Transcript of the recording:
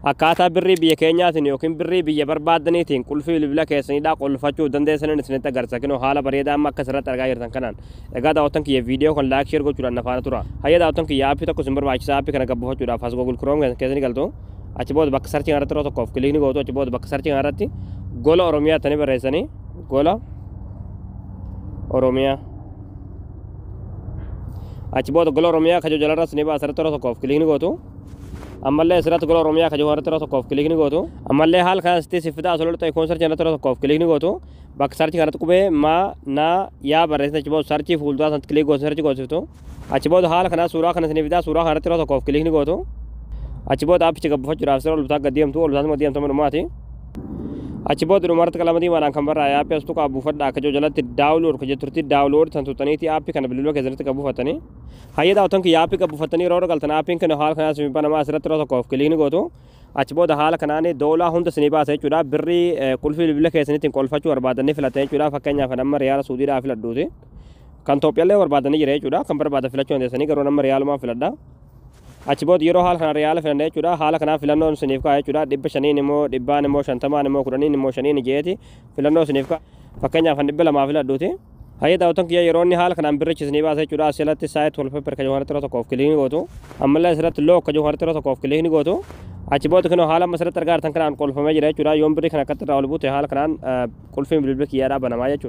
Akkaataa birrii biyya keenyaatiin yookiin birrii biyya barbaaddaniitiin qulfii bilbila keessaniidhaa qolfachuu dandeessaniin isinitti agarsiisa. Kinoo haala bareedaa amma akka asirratti argaa jirtan kanaan. Egaa daawwattan kiyya, viidiyoo kan like, share gochuudhaan na faana tura. Hayya daawwattan kiyya, aappii tokko isin barbaachisa. Aappii kana gabbuufachuudhaaf as Google Chrome keessanii galtu. Achi booda bakka searchii kanarratti yeroo tokkoof click ni gootu. Achi booda bakka searchii kanarratti Gola Oromiyaa tani barreessanii, Gola Oromiyaa. Achi booda Gola Oromiyaa kajoo jalarras ni baasa, asirratti yeroo tokkoof click ni gootu. Ammallee asirratti Gola Oromiyaa kajoo irratti yeroo tokkoof click ni gootu. Ammallee haala kana sitti sifitaa asii ol ta'e kun searchii irratti yeroo tokkoof click ni gootu. Bakka searchii kanatti qubee ma na yaa barreessite, achi booda searchii fuulduraa sanatti click gootu, searchii goosiftu. Achi booda haala kanaa suuraa kana isinii fidaa, suuraa kanarratti yeroo tokkoof click ni gootu. Achi booda aappicha gabbufachuudhaaf sira ol bitaa gad deemtu, ol bitaatuma deemtu dhumaati. Achi booda dhumarratti qalama diimaadhaan kan barraa'e aappii as tuqaa buufadhaa akka jiru jalatti download kan jetturti, download san tuqxaniiti aappii kana bilbila keessanitti gabbuufatanii. Hayya daawwattan kiyya, aappii gabbuufatanii yeroo galtan aappiin kana haala kanaa isin banamaa, asirratti yeroo tokkoof click ni gootu. Achi booda haala kanaan doolaa hunda isinii baasa jechuudha. Birrii qulfii bilbila keessaniitiin qolfachuu barbaadanii filatan jechuudha. Fakkeenyaaf amma riyaala Suudiidhaa filadhuuti. Kan Itoophiyaallee barbaadanii jira jechuudha. Kan barbaadan filachuu dandeessanii, garuu nama riyaalumaan filadha. Achi booda yeroo haala kana riyaala filanna jechuudha. Haala kanaan filannoon isiniif ka'a jechuudha. 500n immoo, 100n immoo, 50n immoo, 10n immoo, 5n jeeti filannoo isiniif ka'a. Fakkeenyaaf kan 200 filadhuuti. Hayya daawwattan kiyya, yeroo inni haala kanaan birrichi isinii baasa jechuudha. Asirratti set wallpaper kan kanatti yeroo tokkoof click ni gootu. Ammallee asirratti lock kan kanatti yeroo tokkoof click ni gootu. Achi booda kunoo haala amma asirratti argaa jirtan kanaan qolfamee jira jechuudha. Yoon birrii kana akkatti irraa ol buute, haala kanaan qulfiin bilbila kiyyaadhaa banamaa jechuudha.